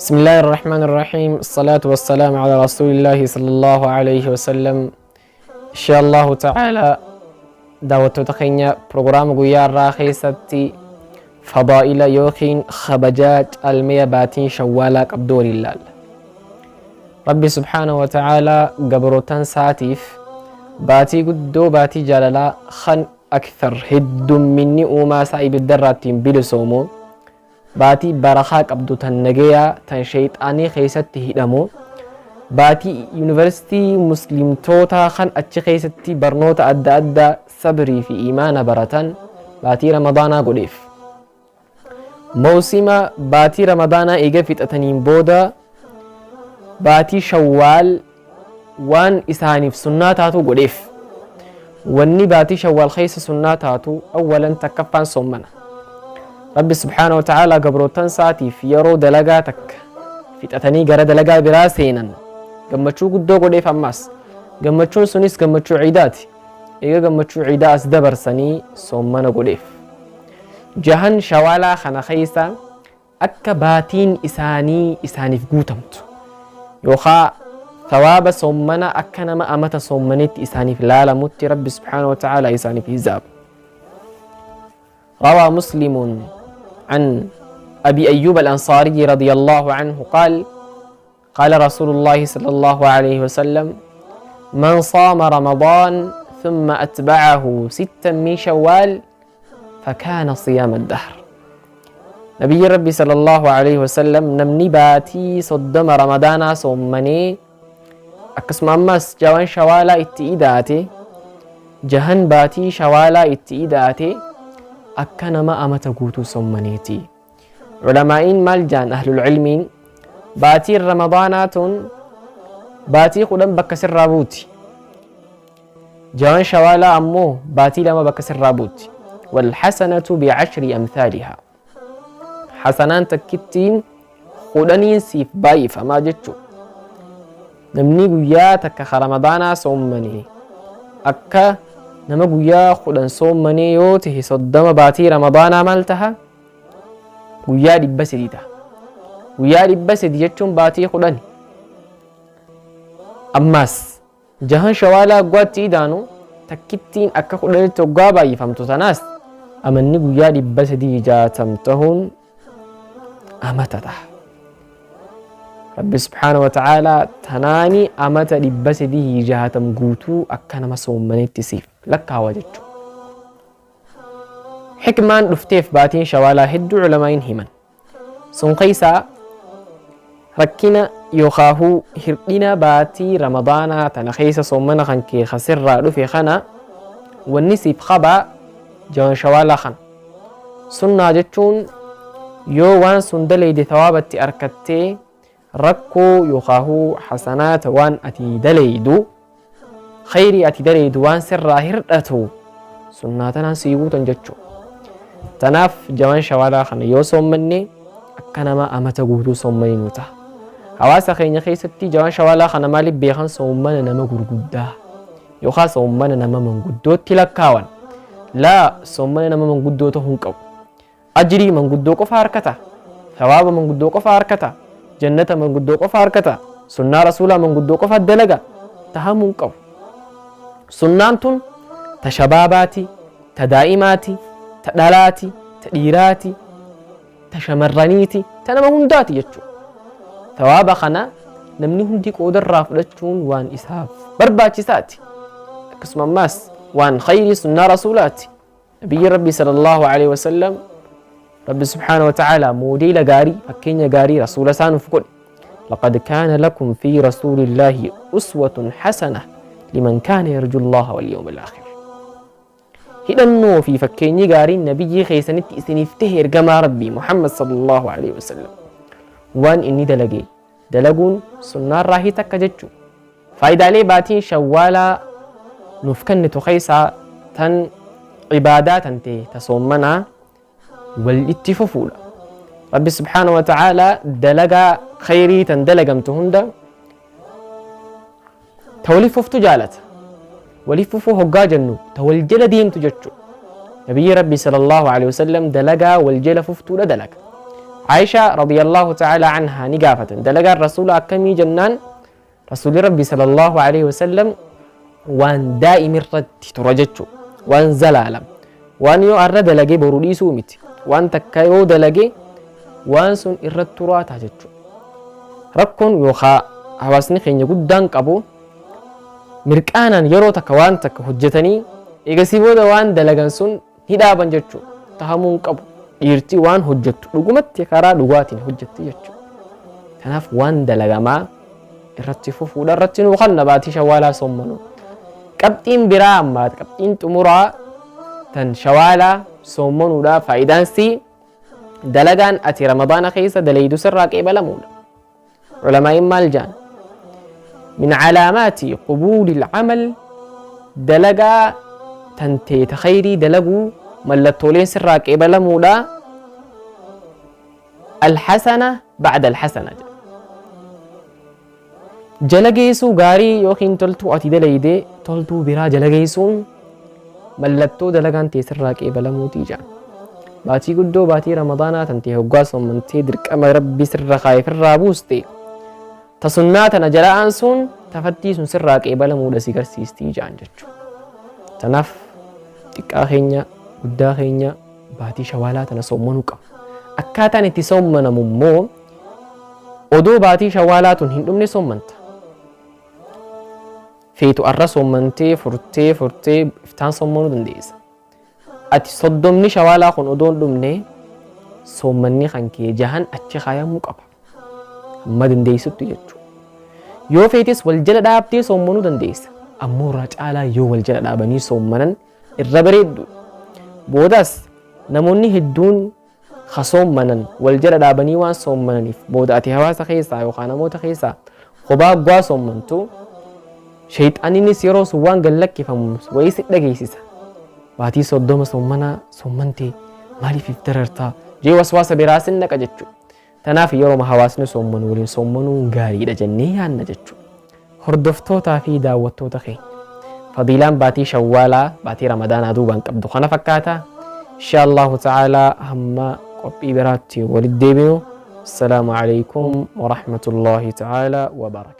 بسم الله الرحمن الرحيم، الصلاة والسلام على رسول الله صلى الله عليه وسلم. إن شاء الله تعالى daawwattoota keenya, proogiraama guyyaa irraa keessatti fadaa'ila yookiin kabajaa caalmaya baatiin Shawwaalaa qabdu waliin ilaalla. Rabbi subhaanahu wa ta'aalaa gabrootan saatiif baatii guddoo, baatii jaalalaa kan akthar heddumminni uumaa isaa ibiddarraa ittiin bilisoomu, baatii barakaa qabdu, tan nagayaa, tan sheeyxaanii keessatti hidhamu, baatii yuunivarsiitii muslimtootaa kan achi keessatti barnoota adda addaa, sabrii fi imaana baratan, baatii Ramadaanaa godheef. Mawsima baatii Ramadaanaa eega fixataniin booda baatii Shawwaal waan isaaniif sunnaa taatu godheef. Wanni baatii Shawwaal keessa sunnaa taatu awwalan takkaffaan soommana. Rabbi subhaana wa ta'aalaa gabrootan isaatiif yeroo dalagaa takka fixatanii gara dalagaa biraa seenan gammachuu guddoo godheef. Ammaas gammachuun sunis gammachuu ciidaati. Eega gammachuu ciidaa as dabarsanii soommana godheef. Jahan Shawaalaa kana keessa akka baatiin isaanii isaaniif guutamtu yookaa thawaaba soommana akka nama amata soommanitti isaaniif laalamutti Rabbi subhaana wa ta'aalaa isaaniif hizaaba. روى مسلم عن أبي أيوب الأنصاري رضي الله عنه قال: قال رسول الله صلى الله عليه وسلم: من صام رمضان ثم أتبعه ستا من شوال فكان صيام الدهر. نبي ربي صلى الله عليه وسلم namni baatii 30 Ramadaanaa soommanee akkasuma ammas jawan Shawaalaa itti idaate, jahan baatii Shawaalaa itti idaate, akka nama amata guutuu soommaneeti. Culamaa'iin maal jaan? Ahlul ilmiin baatiin Ramadaanaa tun baatii 10 bakka sirraa buuti. Jawan Shawaalaa ammoo baatii 2 bakka sirraa buuti. والحسنة بعشر أمثالها, hasanaan takkittiin 10n siif baay'ifamaa jechuu. Namni guyyaa takka ka Ramadaanaa soommane akka nama guyyaa 10 soommanee yoo tahe, 30 baatii Ramadaanaa maal taha? Guyyaa 300 taha. Guyyaa 300 jechuun baatii 10. Ammaas jahan Shawaalaa waggaatti idaanu takkittiin akka 10tti waggaa baay'ifamtu, tanaas amanni guyyaa 360 tahuun amata taha. Rabbi subhaana wa ta'aalaa tanaani amata 360 guutuu akka nama soommanitti siif lakkaawa jechuudha. Xikmaan dhufteef baatiin Shawaalaa hedduu culamaa'iin himan. Sun keessaa rakkina yookaahuu hirdhina baatii Ramadaanaa tana keessa soommana kan kee kasirraa dhufe kana wanni siif qabaa jawan Shawaalaa kana. Sunnaa jechuun yoo waan sun dalayde thawaabatti arkattee, rakkoo yookaahuu hasanaata waan ati dalaydu, khayrii ati dalaydu waan sirraa hirdhatu sunnaa tanaan sii guutan jechuu. Tanaaf jawan Shawaalaa kana yoo soommanne akka nama amata guutuu soommanii nu ta'a. Hawaasa keenya keessatti jawan Shawaalaa kana maaliif beekan? Soommana nama gurguddaa yookaan soommana nama manguddootti lakkaawan. Laa, soommana nama manguddoo ta'uu hin qabu. Ajrii manguddoo qofa harkata. Thawaaba manguddoo qofa harkata. Jannata manguddoo qofa harkata. Sunnaa rasuulaa manguddoo qofa dalaga. Tahamuu hin qabu. Sunnaan tun ta shabaabaati, ta daa'imaati, ta dhalaati, ta dhiiraati, ta shamarraniiti, ta nama hundaati jechuudha. Thawaaba kana namni hundi qoodarraa fudhachuun waan isaaf barbaachisaati. Akkasuma ammaas waan khayrii sunnaa rasuulaati. Nabiyyi Rabbi sallallahu alaihi wasallam, Rabbi subhaanahu wa ta'ala moodeela gaarii, fakkeenya gaarii rasuula isaa nuuf godhe. لقد كان لكم في رسول الله أسوة حسنة لمن كان يرجو الله واليوم الآخر. Hidhannoo fi fakkeenyi gaariin nabiyyii keessanitti isiniif tahe ergamaa Rabbii Muhammad sallallahu alaihi wasallam. Waan inni dalage dalaguun sunnaarraa hi takka jechuu. Faayidaalee baatiin Shawwaalaa nuuf kennitu keessaa tan ibaadaa tan ta'e ta soommanaa wal itti fufuudha. Rabbi subhaanahu wa ta'aalaa dalagaa khayrii tan dalagamtu hunda ta waliif fuftu jaalata. Waliif fufuu hoggaa jennu ta wal jala deemtu jechuudha. Nabiyyi Rabbi sallallahu alaihi wasallam dalagaa wal jala fuftuudha dalaga. Aisha radiyallahu ta'ala anhaa ni gaafatan. Dalagaan rasuula akkamii jennaan, rasuulli rabbi sallallahu alaihi wasallam waan daa'imirratti tura jechuu, waan zalaalam, waan yoo arra dalage boru dhiisuu miti, waan takka yoo dalage waan sun irratti turaa ta'a jechuu. Rakkoon yookaa hawaasni keenya guddaan qabu, mirqaanaan yeroo takka waan takka hojjetanii eegasii booda waan dalagan sun ni dhaaban jechuu. Tahamuu hin qabu. Dhiirti waan hojjettu dhugumatti karaa dhugaatiin hojjetti jechuu. Kanaaf waan dalagamaa irratti fufuudha irratti nuu kanna baatii shawaalaa soommanuu. Qabxiin biraa ammaa, qabxiin xumuraa tan shawaalaa soommanuudha, faayidaan sii dalagaan ati ramadaana keessa dalaydu sirraa qeebalamuudha. Culamaa'iin maal jaan? Min calaamaati qubuuli alcamal, dalagaa tantee ta khayrii dalaguu mallattooleen sirraa qeebalamuudha, alhasana ba'da alhasana jedha. Jala geessuu gaarii yookiin toltuu ati dalayde toltuu biraa jala geessuun mallattoo dalagaan tee sirraa qeebalamuutii jedha. Baatii guddoo baatii ramadaanaa tan tee hoggaa soommantee dirqama rabbi sirra kaayee firraa buuste, ta sunnaa tana jala aansuun tafattii sun sirraa qeebalamuudha si garsiistii jedhan jechuudha. Tanaaf xiqqaa keenya guddaa keenya baatii shawaalaa tana soommanuu qabna. Akkaataan itti soommanamu immoo, odoo baatii shawaalaa tun hin dhumne soommanta. Feetu arra soommantee furtee furtee iftaan soommanuu dandeessa. Ati 30ni shawaalaa kun odoo hin dhumne soommanni kan kee jahan achi kaayamuu qaba. Hamma dandeessutti jechuudha. Yoo feetes wal jala dhaabdee soommanuu dandeessa. Ammoo irraa caalaa yoo wal jala dhaabanii soommanan irra bareeddu. Boodas namoonni hedduun ka soommanan wal jala dhaabanii waan soommananiif, booda ati hawaasa keessaa yookaan namoota keessaa kophaa guwaa soommantu, sheeyxaaniinis yeroo sun waan gad lakkifamu wayii si dhageessisa. Baatii 30 soommanaa soommantee maaliif if darartaa jee waswaasa biraa sin naqa jechuudha. Tanaaf yeroo hawaasni soommanu waliin soommanuun gaariidha jennee yaanna jechuudha. Hordoftootaa fi daawwattoota keenya, fadiilaan baatii shawwaalaa baatii ramadaanaa duubaan qabdu kana fakkaata. Insha Allahu ta'ala hamma qophii biraatti walitti deebinu. Assalaamu alaikum wa rahmatullahi ta'ala wa barakatuh.